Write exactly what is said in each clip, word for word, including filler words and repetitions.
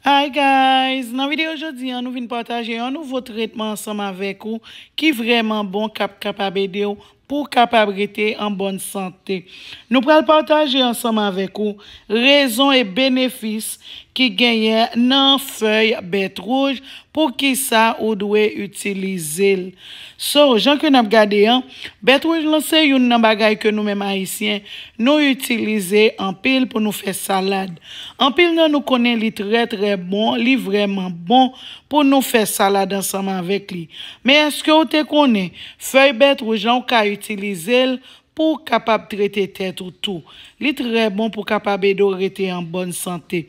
Hi guys, nan videyo jodi an nou vin pataje yon nouvo tretman ansanm avèk ou ki vrèman bon, k ap kapab ede w pou w kapab rete an bòn sante. Nou pral pataje ansanm avèk ou rezon e benefis ki genyen nan fèy bèt wouj, poukisa ou dwe itilize l. So, jan ke n ap gade an, bèt wouj lan se youn nan bagay ke nou menm Ayisyen, nou itilize anpil pou nou fè salad. Anpil nan nou konnen li trè, trè bon, li vrèman bon pou nou fè salad ansanm avèk li. Men èske w te konnen fèy bèt wouj lan ou ka itilize l pou w kapab trete tèt ou tou? Li trè bon pou kapab ede w rete an bòn sante.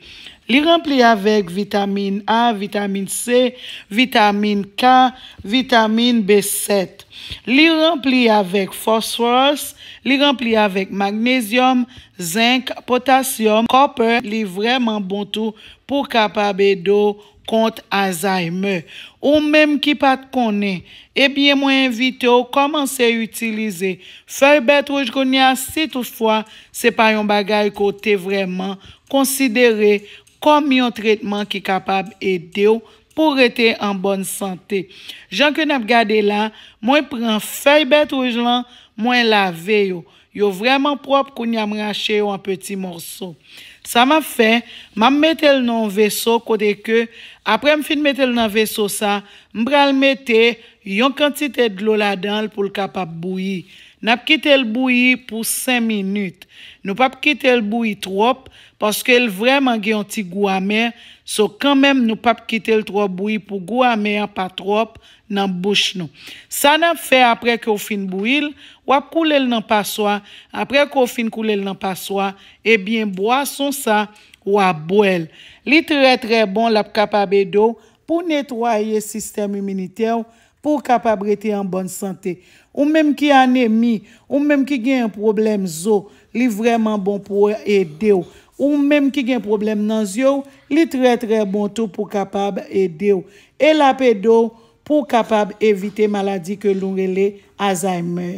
Li ranpli avèk vitamin A, vitamin C, vitamin K, vitamin B sèt. Li ranpli avèk fòsfòròs, li ranpli avèk magnezyòm, zenk, potasyòm, kòpè. Li vrèman bon tou pou kapab ede w kont Alzheimer. Ou menm ki pa t konnen, ebyen mwen envite w kòmanse itilize fèy bèt wouj kounye a, si toutfwa se pa yon bagay ke w te vrèman konsidere kòm yon tretman ki kapab ede w pou w rete an bòn sante. Jan ke n ap gade la, mwen pran fèy bèt wouj lan, mwen lave yo. Yo vrèman pwòp, kounye a m rache yo an peti mòso. Sa m ap fè, m ap mete l nan yon veso kote ke, apre m fin mete l nan veso sa, m pral mete yon kantite dlo ladan l pou l kapab bouyi. N ap kite l bouyi pou senk minit. Nou p ap kite l bouyi twòp, paske l vrèman gen yon ti gou amè. So, kanmenm, nou p ap kite l twò bouyi pou gou amè an pa twòp nan bouch nou. Sa n ap fè apre ke w fin bouyi l, w ap koule l nan paswa. Apre ke w fin koule l nan paswa, ebyen, bwason sa, w a bwè l. Li trè, trè bon, l ap kapab ede w pou netwaye sistèm iminitè w, pou w kapab rete an bòn sante. Ou menm ki anemi, ou menm ki gen yon pwoblèm zo, li vrèman bon pou ede w. Ou menm ki gen pwoblèm nan zye w, li trè, trè bon tou pou kapab ede w. E l ap ede w pou w kapab evite maladi ke nou rele Alzheimer.